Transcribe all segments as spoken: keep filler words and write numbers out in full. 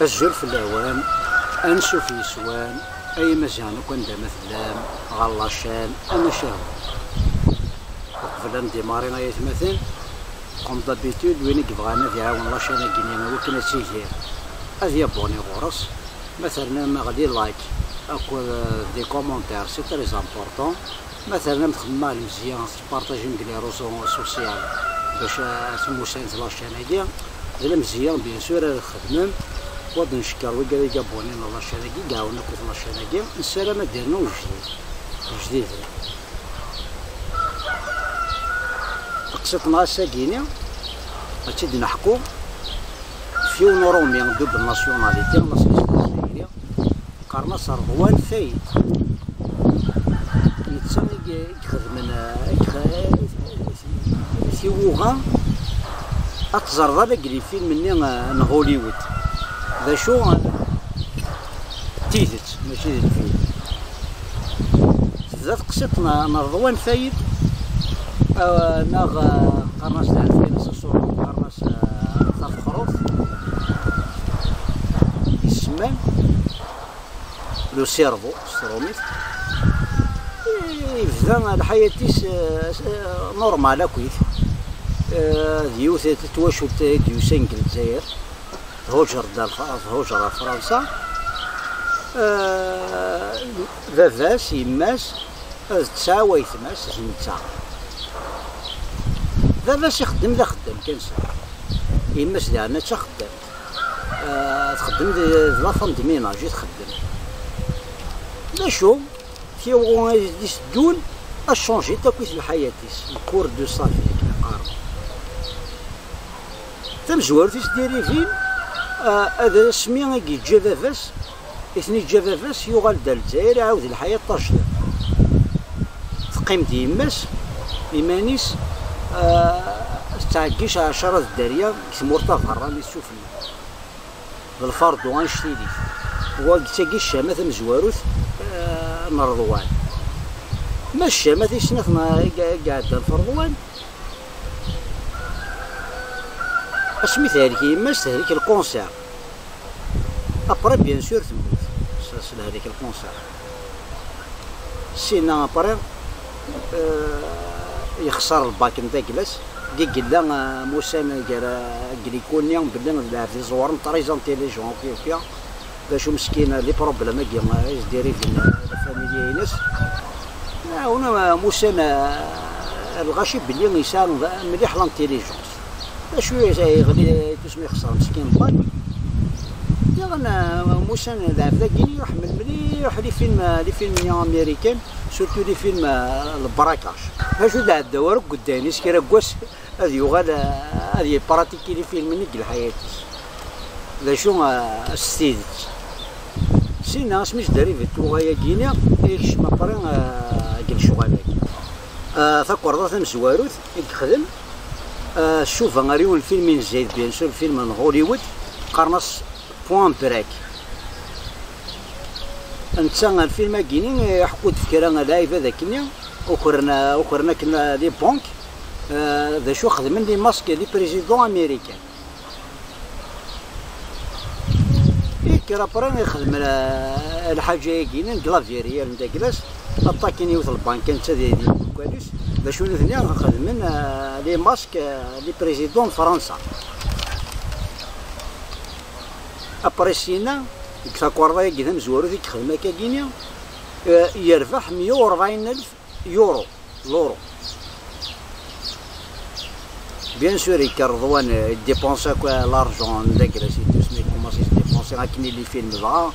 Azul fell-awen, ansuf yes-wen, ay Imaziɣen akk anda ma tellam, ɣer la chaîne Amacahut. Uqbel ad ndimari ay atmaten, comme d'habitude, win i yebɣan ad iɛawen la chaîne-agi-nni i wakken ad tidir, ad yabuni ɣur-s, ma ternam aɣ-d i like akked, euh, des commentaires, c'est très important. Ma ternam txedmem lemzeyya, tettpartajim deg les réseaux sociaux bac, euh, temmusan la chaîne-agi, d lemzeyya, bien sûr, ara txedmem. Wa d-ncekker wigad i yabunin la chaîne-agi, i iɛawnen akked la chaîne-agi. Nessaram ad d-irnu jdid, jdiden. Taqsiṭ-nneɣ ass-agi-ni, ad tt-id-neḥku f yiwen uṛumi, double nationalité, nationalité qqaren-as Rḍwan Fayed. Netta i i ixedmen, eh, i ix- tiwuɣa ad teẓreḍ ala deg lfilm-nni, eh, n Hollywood. D acu, eh, d tidet, mačči d lfilm. Tebda teqsiṭ n n Rḍwan Fayed, eh, neɣ, eh, qqaren-as d Ɛelfayed Sasur, qqaren-as, eh, Tafexruṭ, isemman le cerveau s trumit. Yebda lḥayat-is, eh, s- eh, normal akkit. Eh, d yiwet n twacult i d-yusan deg Lezzayer. Thuǧer-d ar F- thuǧer ar Fransa. Eh, baba-s, yemma-s, d tesɛa waytma-s, d netta. Baba-s ixeddem d axeddam kan sa. Yemma-s daɣen d taxeddamt. Eh, txeddem d, d la femme de ménage i txeddem. D acu? Tiwɣu ay d-iteddun ad chanjit akk-it lḥayat-is, le cours de sa vie, akken qqaren. Tamezwarut-is dirivin, eh, ad asmi i yeǧǧa baba-s, i ten-iǧǧa baba-s, yuɣal-d ar Lezzayer, iɛawed lḥayat tajdiṭ. Teqqim-d yemma-s, iman-is, eh, tettɛeggic ɛecra d dderya deg tmurt taberranit sufella. D lfardu annect-ilat. Wa d tagi ccama tamezwarut, eh, n Rḍwan. Ma ccama tis snat n, i, i iɛeddan f Rḍwan, asmi tehlek yemma-s, tehlek lkunṣir. Après, bien sûr, temmut s, s lehlak lkunṣir. Sina après, euh, yexṣer lbak n taglas, i yella, euh, Musan gar, euh, agriku-nni, belli d lɛebd iẓewren, très intelligent, ok, ok. D acu meskin, les problèmes-agi, euh, i s-d-irriven, euh, la famille-ines. Ɛawnen, euh, Musan, euh, lɣaci belli yesɛa mliḥ l'intelligence. D acu i yeɣli tusmi yexṣer meskin lbak? Diɣen, euh, Musan d lɛebd-agi iḥemmel mliḥ les films, les films-nni américains, surtout les films, euh, le braquage. D acu d lɛedda wara deg uddayen-is kra n wass ad yuɣal, euh, ad yepratiki les films-nni deg lḥayat-is. D acu, euh, s tidet. Sina asmi s-d-arrivet tuɣa-yagi-ni, yekcem après, euh, deg lecɣal-agi. Euh, takerḍa tamezwarut i yexdem, euh, tcuba ar yiwen lfilm inzayed, bien sûr, lfilm n Hollywood, qqaren-as Point Break. Netta lfilm-agi-ni iḥekku-d f kra n lɛibad akkenni, ukren, ukren akken les banques, euh, d acu xedmen les masques, les présidents américains. Yekker après ixdem la- lḥaǧa-agi-ni deg la vie réelle n taglas, aṭakin yiwet lbanka netta d d- d acu nutni xedmen, euh, les masques, euh, les présidents n Fransa. Après sina, deg takerḍa-agi tamezwarut i yexdem akkagini, euh, yerbeḥ meyya u rebɛin alef euro, l'euro. Bien sûr, yekker Rḍwan, euh, yeddipansi akk l'argent n taglas-is, tusmi yekkumansi yeddipansi akken i les films dɣa,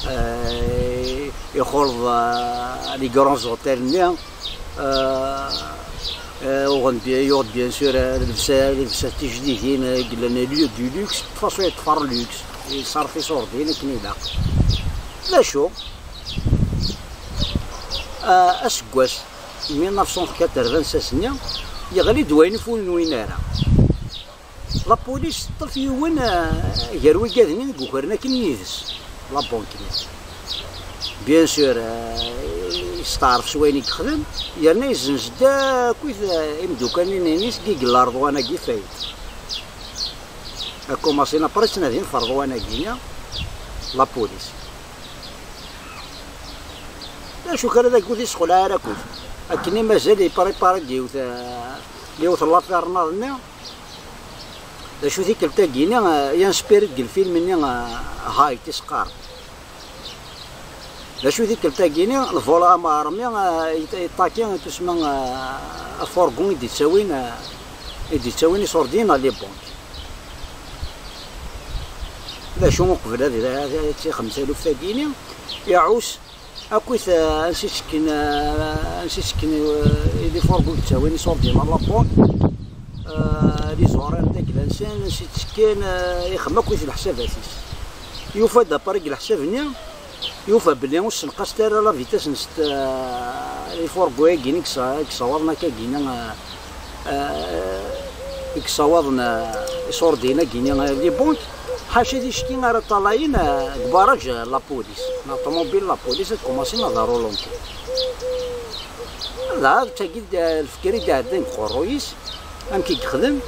euh, ixulḍ, euh, les grands hôtels-nni, euh, euh, uɣen bi- yuɣ-d bien sûr, euh, lebsa, lebsa tijdidin, euh, yellan lieu du luxe, de toute façon yeṭṭef ar luxe, yeṣerref iṣurdiyen akken ilaq. D acu? Ah, aseggas mille neuf cent quatre-vingt-seize-nni, yeɣli-d wayen ur funuwin ara. La police teṭṭef yiwen, ah, gar wigad-nni i yukren akken yid-s la banque-nni. Bien sûr, ah, yesteɛref s wayen i yexdem, yerna yezzenz-d akkit, ah, imeddukal-nni-ines i yella Rḍwan-agi Fayed. Akumaṣi après ttnadin f Rḍwan-agi-nni. la police. D acu kan, ad akud ur yessexlaɛ ara akud. Akken i mazal yepripari-d yiwet, eh, yiwet n l'affaire nniḍen-nni. D acu, tikkelt-agi-nni, eh, inspiré-d deg lfilm-nni, eh, Height, i s-qqaren. D acu, tikkelt-agi-nni, le vol à main armée, eh, yet-, yeṭṭaki, tusma, eh, afurgu i d-yettawin, eh, i d-yettawin iṣurdiyen ɣer les banques. D acu, uqbel ad, ad, ad tixdem taluft-agi-nni, iɛuss akkit, eh, ansi ttekken, eh, ansi ttekken, eh, les furgons i d-yettawin iṣurdiyen ɣer la banque, eh, les horaires n tagla-nsen, ansi ttekken, eh, ixdem akkit leḥsabat-is. Yufa-d après deg leḥsab-nni, yufa belli ur ssenqaset ara la vitesse n s-, eh, les furgons-agi i yessa-, i yessawaḍen akka-agi-nni, eh, eh, i yessawaḍen, eh, iṣurdiyen-agi-nni, eh, les banques, ḥaca ticki ara ṭṭalayen, eh, deg barrage, eh, la police, neɣ ṭumubil la police, ad kumasin ad ruluntin. Dɣa d tagi d, eh, lfekr i d-iɛeddan deg uqerruy-is, amek i yexdem,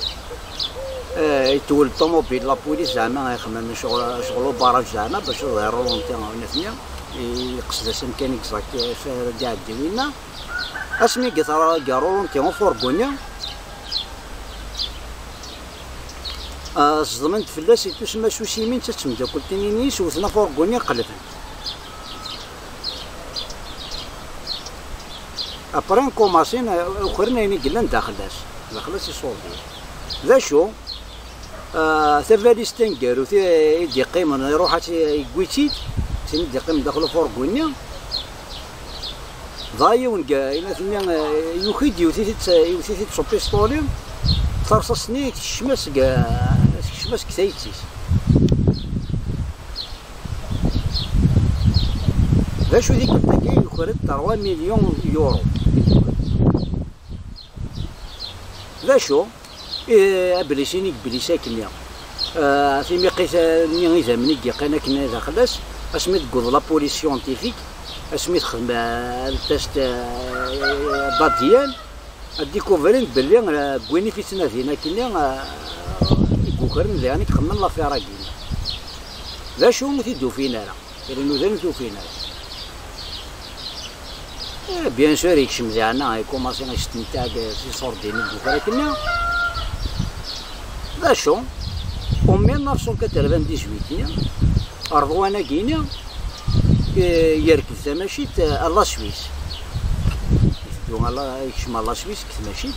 eh, itwel ṭumubil la police zeɛma ixemmen ccɣel, ccɣel ubarrage zeɛma bac ad irulunti, nitni, i, iqsed-as amkan exact, eh, ara d-iɛeddi winna. Asmi i yeḍra deg rulunti ufurgu-nni, ah, ẓedmen-d fell-as, i tusma s usimin d tmeddakkelt-nni s-wten afurgu-nni, qelben. Après, kumasin, ah, ukren ayen i yellan daxel-as, daxel-as iṣurdiyen. D acu? Ah, tabalizt taneggarut i, i d-yeqqimen, iruḥ ad tt-, yewwi-tt-id, tin i d-yeqqimen daxel ufurgu-nni. Dɣa yiwen deg, inat-nni, eh, yuki-d, yewwet-it-id, yewwet-it-id s upiṣṭuli, tarṣaṣt-nni tekcem-as deg, tekcem-as deg tayet-is. D acu, tikkelt-agi yuker-d trois millions euro. D acu? Eh, ablis, inig blis akken-nni. Eh, timiqit-nni, idammen i yeqqan akken daxel-as, asmi d-tewweḍ la police scientifique, asmi texdem, eh, le test, eh, d A D N, ad découvrin belli, eh, deg win i t-ittnadin akken-nni, eh, i yukren diɣen i ixemmen l'affaire-agi. D acu ur t-id-ufin ara? Kra n udrin ur t-ufin ara. Eh, bien sûr, yekcem diɣen, ikumaṣi istentag s iṣurdiyen i d-yuker akken-nni. D acu? En mille neuf cent quatre-vingt-dix-huit-nni, Rḍwan-agi-nni, eh, yerkeb tamacint, eh, à la Suisse. Iteddu à la, yekcem à la Suisse deg tmacint.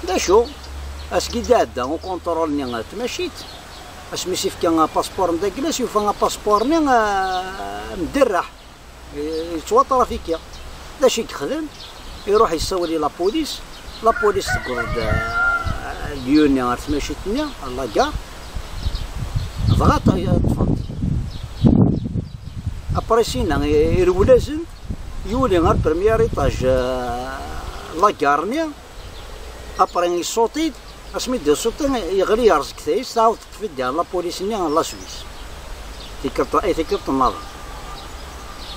D acu? Asgi d-iɛedda ukunṭrul-nni n tmacint, asmi s-ifka apaspuṛ n dagla, s-yufa apaspuṛ-nni, eh, mderreḥ. Yettwaṭrafiki. D acu i yexdem? Iruḥ yessawel i la police. La police tewweḍ-d, eh, lieu-nni, ar tmacint-nni, ar la gare. Dɣa ṭ-, ṭṭfen-t. Après sina, i-, irewwel-asen-d, yuli ar premier étage, eh, la gare-nni. Après, yessuṭi-d, asmi d-yessuṭi, yeɣli yerẓ deg tayet, tɛawed teṭṭef-it diɣen la police-nni n la Suisse. Tikkelt, ay tikkelt nnaḍen.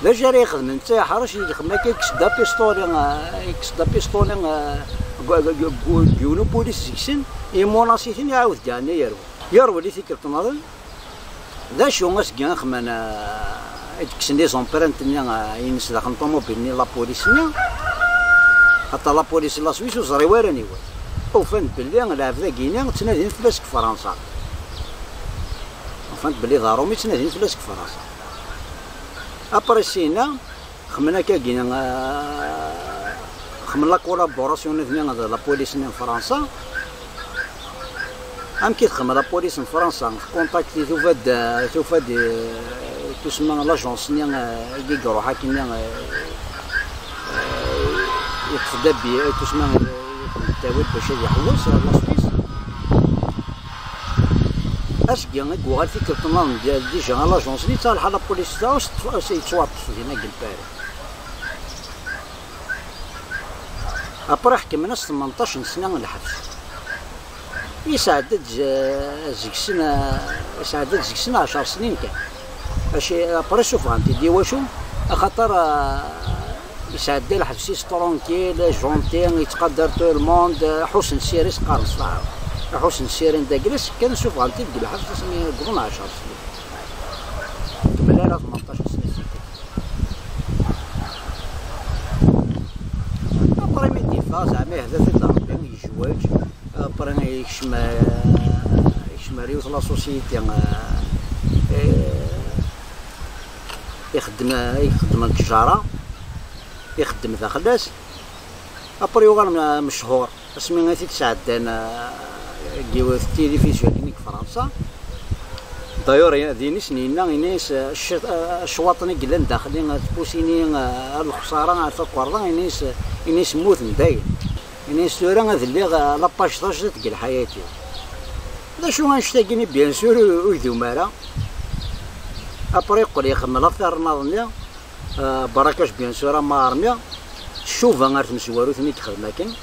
D acu ara yexdem netta, yeḥrec, yexdem akka, yekkes-d apiṣṭuli, eh, yekkes-d apiṣṭuli, eh, gu-, gu-, gu-, gu-, yiwen upulis seg-sen, imunas-iten, iɛawed diɣen yerwel. Yerwel i tikkelt nnaḍen. D acu asgi ixemmen, eh, i d-kksen les empreintes-nni, eh, ines daxel n ṭumubil-nni n la police-nni? Xaṭer la police n la Suisse ur ẓri wara aniwa-t. Ufan-d belli lɛebd-agi-nni ttnadin fell-as deg Fransa. Ufan-d belli d Aṛumi ttnadin fell-as deg Fransa. Après sina, xemmen akkagi, eh, xemmen la collaboration-nni d la police-nni n Fransa. Amek i texdem la police n Fransa? Tkuntakti, tufa-d, tufa-d, eh, tusma l'agence-nni, eh, i iruḥ akkenni, eh, eh, yeṭṭef-d abi, eh, tusma, eh, yeṭṭef-d ttawil bac ad iḥewwes ar la Suisse. Asgi i yuɣal tikkelt nniḍen di-, déjà l'agence-nni, ttruḥ la police tɛuss, teṭṭef-, yettwaṭṭef dinna deg Lpari. Après ḥekmen-as tmenṭac n sna n lḥebs. Yesɛedda-d z-, zeg-sen, yesɛedda-d zeg-sen ɛecṛ snin kan. Aci-, après ssufɣen-t-id. Iwacu? Axaṭer, ah, yesɛedda lḥebs-is tranquille, gentil, yettqadar tout le monde, ḥusn ssir-is, qqaren s taɛrabt. Ḥusn ssir-in d aglas, kan ssufɣen-t-id deg lḥebs asmi wwḍen ɛecṛ snin. Yekcem, yekcem ar yiwet la société, eh, ixeddem, ixeddem ttjara, ixeddem daxel-as. Après yuɣal m-, mechuṛ asmi i t-id-sɛeddan, eh, deg yiwet tilifizyu-nni deg Fransa. D'ailleurs, din i sen-yenna, ini-as, eh, cci-, eh, ccwaṭen i yellan daxel-i, eh, tpusin-iyi, eh, ar lexṣara, ar takerḍa, ini-as, eh, ini-as mmuten dayen. Ini-as tura ad lliɣ, eh, la page tajdidt deg lḥayat-iw. D acu annect-agi-nni, bien sûr, ur, ur idum ara. Après yeqqel yexdem l'affaire nniḍen-nni, eh, braquage, bien sûr, ama armi. Tcuba ar tmezwarut-nni i yexdem akken.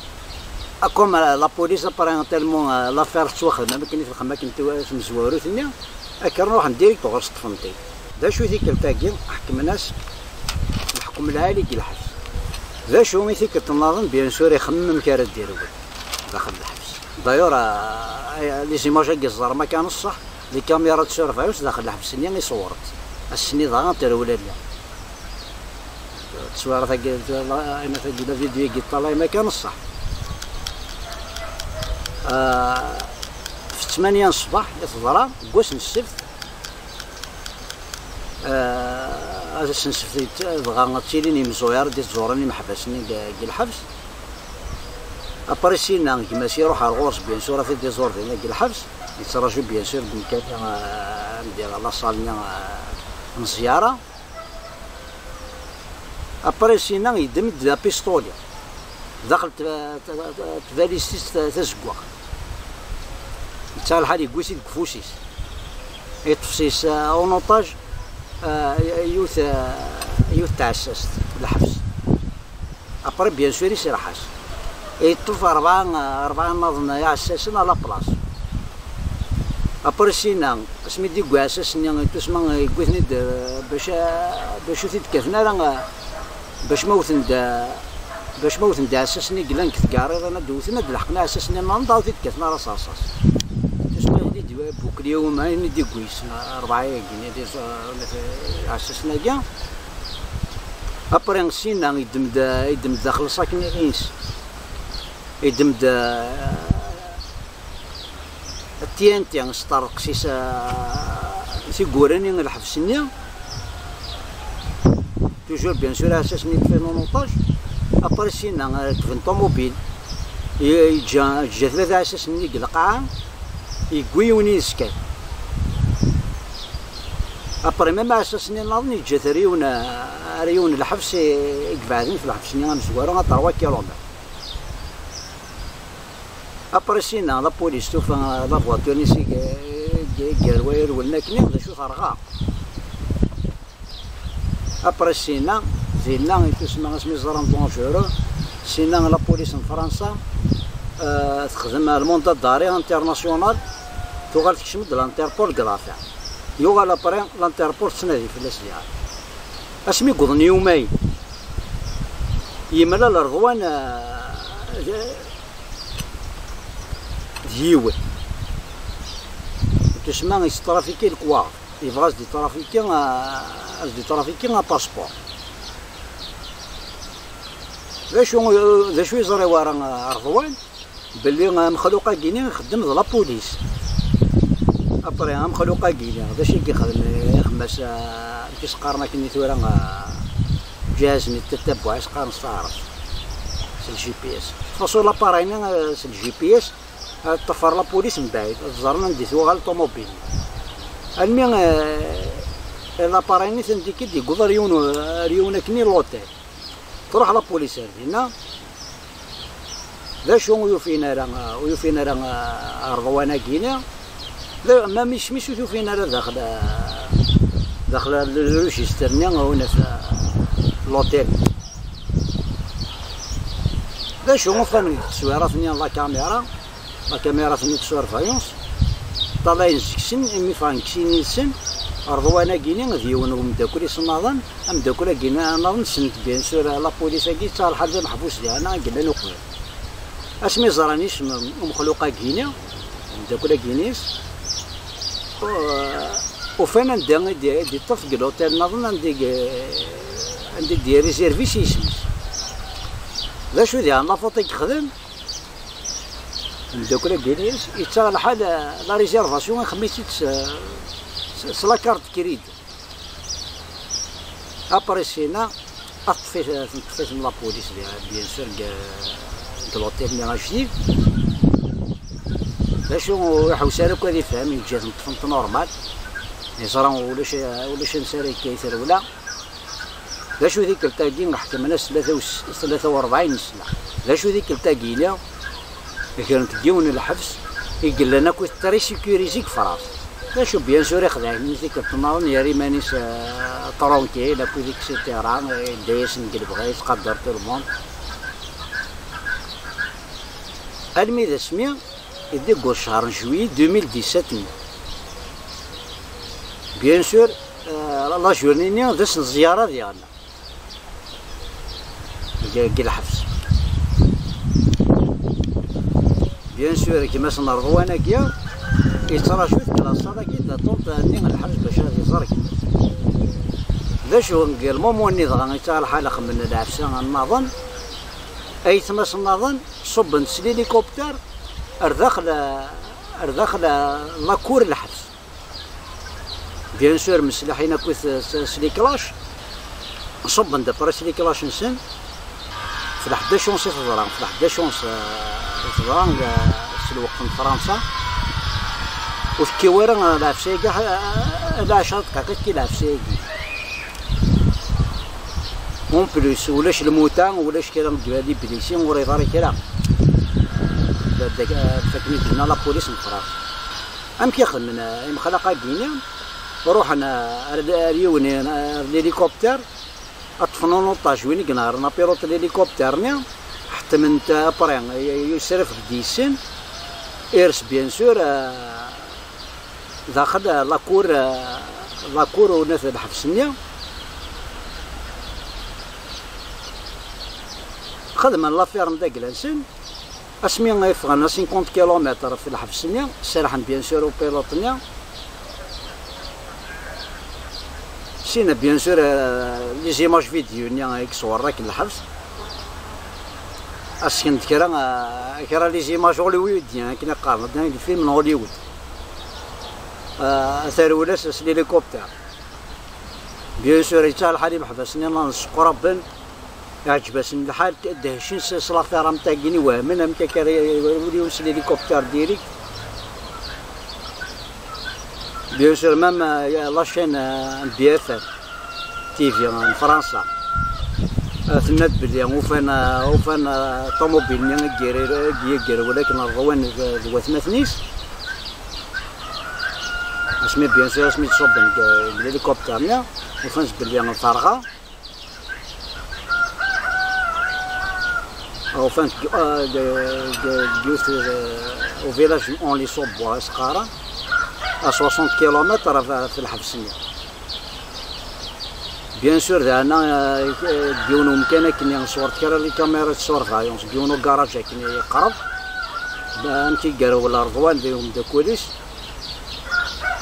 Comme, eh, la police, après, tellement, eh, l'affaire tettwaxdem am akken i texdem akken twa-, tmezwarut-nni, akken ruḥen direct ɣur-s, ṭṭfen-t-id. D acu i tikkelt-agi ḥekmen-as leḥkem lɛali deg lḥebs? D acu i tikkelt nniḍen, bien sûr, ixemmem amek ara d-irwel daxel lḥebs? D'ailleurs, eh, les images-agi ẓẓerm akka n ṣṣeḥ, les caméras de surveillance daxel lḥebs-nni iṣewwren-tt. Ass-nni dɣa terwel allen. Tteswiṛat-agi, ayen tagi, la vidéo-agi ṭṭalay ma kan ṣṣeḥ. Ah, f ttmanya n ṣṣbeḥ i teḍra, deg wass n ssebt. Ah, ass n ssebt, dɣa ttilin imezwura d-ittẓuren imeḥbas-nni deg, deg lḥebs. Après sina, gma-s iruḥ ar ɣur-s, bien sûr, ad t-id-iẓur din deg lḥebs. Yettraǧu, bien sûr, deg umkan, ah, anda la salle-nni, ah, n zziyara. Après sina yeddem-d apistoli daxel t-, t-, t-, tbalizt-is ta-, tazeggaɣt. Yettaɣ lḥal, yewwi-t deg ufus-is. Yeṭṭef s-, en otage, euh, yiwet, euh, yiwet tɛessast, lḥebs. Après, bien sûr, iserreḥ-as. Yeṭṭef rebɛa, rebɛa nniḍen iɛessasen à la place. Après sina, asmi d-yewwi aɛessas-nni n tusma, yewwi-ten-id, eh, bac, eh, bac ur t-id-kkaten ara, eh, bac ma wten-d, eh, bac ma wten-d aɛessas-nni yellan deg tgariḍin ad d-wten, ad d-leḥqen aɛessas-nni nniḍen, dɣa ur t-id-kkaten ara s rrṣaṣ. Tusma yewwi-d bouclier humain i d-yewwi, eh, rebɛa-agi-nni, eh, aɛessasen-agi. Après sina, yeddem-d, yeddem-d daxel ṣakin-ines. Yeddem-d, eh, T N T, yesṭerḍeq s-, eh, tiggura-nni n lḥebs-nni. Toujours, bien sûr, aɛessas-nni yeṭṭef-it en otage. Après sina, eh, rekben ṭumubil. Ye-, yeǧǧa, yeǧǧa tlata iɛessasen-nni deg lqaɛa. Yewwi yiwen yid-s kan. Après, même aɛessas-nni nniḍen, yeǧǧa-t ar yiwen, ar yiwen n lḥebs i, i ibeɛden f lḥebs-nni amezwaru, à trois kilomètres. Après sina, la police tufa la voiture-nni s-, i, i, i yerwel akkenni, d acu, terɣa. Après sina, dinna i tusma asmi ẓran dangereux, sina la police n Fransa, euh, texdem le mandat d'arrêt international, tuɣal tekcem-d l'Interpol deg l'affaire. Yuɣal après l'Interpol tettnadi fell-as diɣ. Asmi yewweḍ yumayen, yemlal Rḍwan, euh, d, d yiwen. Tusma yestrafiki lekwaɣeḍ. Yebɣa ad s-d-itrafiki, ah, ad s-d-itrafiki apaspuṛ. D acu, d acu yeẓra wara, ah, Rḍwan? Belli, ah, amexluq-agi-ni ixeddem d la police. Après, amexluq-agi-ni, d acu i yexdem? Ixdem-as, ah, amek i s-qqaren akken i tura, ah, ǧihaz-nni n ttabuɛa i s-qqaren s taɛrabt, s le G P S. Faṣul l'appareil-nni, ah, s le G P S, ad ṭṭafar la police mebɛid, ad ẓren anda i tuɣal ṭumubil. Almi, eh, l'appareil-nni tendiki-d, yewweḍ ar yiwen, ar yiwen akkenni l'hôtel. Truḥ la police ar dinna. D acu ur yufin ara, ur yufin ara, eh, Rḍwan-agi-ni? D, ma mmi-s, mmi-s ur t-ufin ara daxel, eh, daxel le registre-nni, unaf, eh, l'hôtel. D acu ufan deg tteswirat-nni n la caméra? La caméra-nni de surveillance, ṭṭalayen seg-sen, imi ffɣen deg sin yid-sen. Rḍwan-agi-ni d yiwen n umeddakel-is nniḍen, ameddakel-agi nniḍen ssnen-t, bien sûr, la police-agi yettaɣ lḥal d ameḥbus diɣen i yellan uqbel. Asmi ẓran isem umexluq-agi-ni, umeddakel-agi-ni-s, u-, ufan anda i d-, i d-iṭṭef deg l'hôtel nniḍen, anda i, anda i d-irrizirvi s yisem-is. D acu diɣen la faute i yexdem? Mdakel-agi yettaɣ lḥal, la réservation ixemmem-itt s, s, s la carte de crédit. Après sina, teṭṭef-it, teṭṭef-iten la police, bien sûr, deg, deg l'hôtel-nni ajdid. D acu, ur iḥewwes ara akk ad ifhem, yeǧǧa-ten ṭṭfen-t normal. Yeẓra ulac, ulac ansi ara yekka i trewla. D acu tikkelt-agi ḥekmen-as tlata u s-, tlata u rebɛin n sna. D acu tikkelt-agi-ni? Grent deg yiwen n lḥebs i yellan akk très sécurisé deg Fransa. D acu, bien sûr, ixdeɛ-iten tikkelt nniḍen, yerra iman-is, euh, tranquille, akk et cetera. Yedda-yasen deg lebɣi, yettqadar tout le monde. Almi d asmi i d-yewweḍ ccher n juillet deux mille dix-sept-nni. Bien sûr, euh, la journée-nni d ass n ẓẓyara diɣen. Deg, deg lḥebs. Bien sûr, gma-s n Rḍwan-agi, yettraǧu-t deg la salle-agi d'attente-nni n lḥebs bac ad iẓer gma-s. D acu, deg lmumu-nni dɣa, yettaɣ lḥal xemmen lɛefsa nnaḍen, aytma-s nnaḍen, ṣubben-d s l'hélicoptère ar daxel, ar daxel la cour n lḥebs. Bien sûr, mselḥin akkit s, s, s les clashs. Ṣubben-d après s les clashs-nsen. F lḥdac onse i teḍra, f lḥdac onse, euh, i teḍra, euh, s lweqt n Fransa. Ur tekki wara, euh, lɛefsa-agi, euh, lɛecṛa dqayeq i tekki lɛefsa-agi. En plus, ulac lmuta, ulac kra n les blessés, ur iḍri kra. D, d, d akken i d-tenna la police n Fransa. Amek i xedmen, eh, imexlaq-agi-nni? Ruḥen, eh, ar, ar yiwen, eh, ar l'hélicoptère, ad ṭṭfen en otage win i inehṛen, apilote n l'hélicoptère-nni, ḥettmen-t, eh, après, eh, yusraf deg yes-sen, ires, bien sûr, eh, daxel, eh, la cour, eh, la cour unat lḥebs-nni. Xedmen l'affaire n dagla-nsen. Asmi i ffɣen à cinquante kilomètres ɣef lḥebs-nni, serrḥen bien sûr au pilote-nni. Sina bien sûr, euh, les images vidéo-nni i yeṣwer akken lḥebs. Asken-d kra, euh, kra les images hollywoodiens, akken i qqaren, d film n Hollywood. Euh, tarewla-s s l'hélicoptère. Bien sûr, yettaɣ lḥal imeḥbas-nni nnan squraben. Iɛǧeb-asen lḥal, dehcen s, s l'affaire am tagi-nni, wehmen amek akka ara y-, y-, yuli s l'hélicoptère direct. Bien sûr, même, euh, la chaîne, euh, B F M T V, euh, n Fransa, euh, tenna-d belli ufan, euh, ufan, euh, ṭumubil-nni i yegger, i yegger wala akken Rḍwan d, d watmaten-is. Asmi, bien sûr, asmi d-ṣubben deg, deg l'hélicoptère-nni, ufan-tt belli terɣa. Ufan-t deg, euh, deg, deg, deg yiwet, euh, au village n Only Sobo, as-qqaren, à soixante kilomètres ɣef, ɣef lḥebs-nni. Bien sûr, daɛna, euh, deg yiwen umkan akken, ṣewwret kra les caméras de surveillance, deg yiwen ugaraj akken yeqreb, amek i yerwel Rḍwan d umeddakel-is.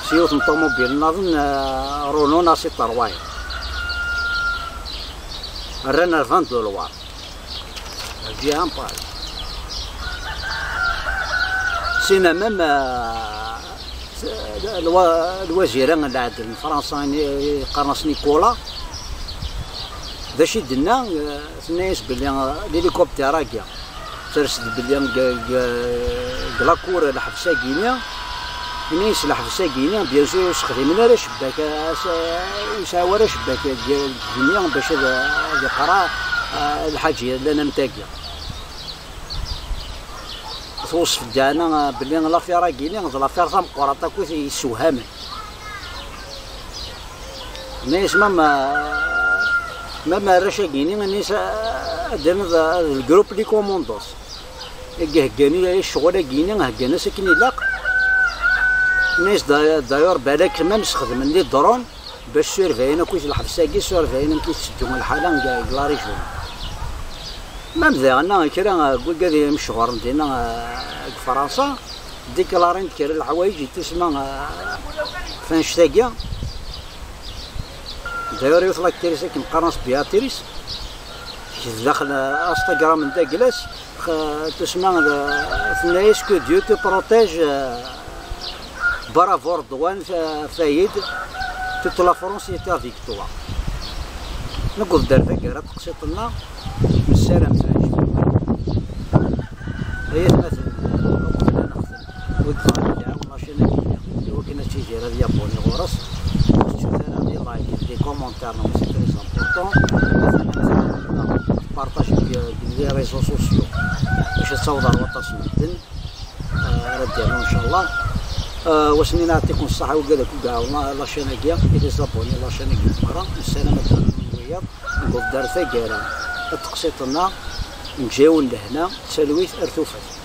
S yiwet n ṭumubil nniḍen, euh, Renault Nassy trois. Rran ar Vent de Loire. Ar lǧiha n Paris. Sina même, euh, lwa-, lwazir n lɛedl n Fransa, i, i qqaren-as Nicolas, d acu i d-tenna, euh, tenna-yas belli, euh, l'hélicoptère-agi, ters-d belli deg, deg, deg la cour lḥebs-agi-nni, ini-as lḥebs-agi-nni, bien sûr, ur sexdimen ara cebbak, as-, ur sɛiɣ ara cebbak deg, deg igenni bac ad, ad iqra, ah, lḥaǧa yellan am tagi. Tewṣef-d daɛna, ah, belli l'affaire-agi-nni d l'affaire tameqqrant akk i yessewhamen. Nna-yas, ma, ma, ma arrac-agi-nni, nna-yas, ad d-tiniḍ, d le groupe Les Commandos i iheggan i ccɣel-agi-nni, heggan-as akken ilaq. Nna-yas, da-, d'ailleurs, balak même sxedmen les drones bac surveillen akk lḥebs-agi, surveillen amek i tetteddu lḥala deg, deg la région. Même daɣen kra n wigad imecɣuren dinna, eh, deg Fransa, déclaren-d kra n leḥwayeǧ yettusma, eh, f annect-agi. D'ailleurs, yiwet n l'actrice akken qqaren-as Béatrice, tekcem daxel, eh, Instagram n dagla-s, Tusma tenna-yas que Dieu te protège, bravo Redouane Faïd, toute la France est avec toi. Newweḍ-d ar taggara n teqsiṭ-nneɣ, nessaram teɛjeb-iwen. Ay atmaten, uqbel ad nextem, wid bɣan ad iɛawen la chaîne-agi, i wakken ad tidir ad yabuni ɣur-s, ur tettut ara des likes, des commentaires, non, c'est très important. Partage deg les réseaux sociaux, bac ad taweḍ ar waṭas n medden ara d-yernu ncallah. Wasmi neɛṭikum ṣṣaḥa wigad akk i iɛawen la chaîne-agi, i les abonnés la chaîne-agi, merra nessaram ad d-rnun wiyaḍ. Newweḍ-d ar taggara n teqsiṭ-nneɣ, neǧǧa-yawen lehna d talwit ar tufat.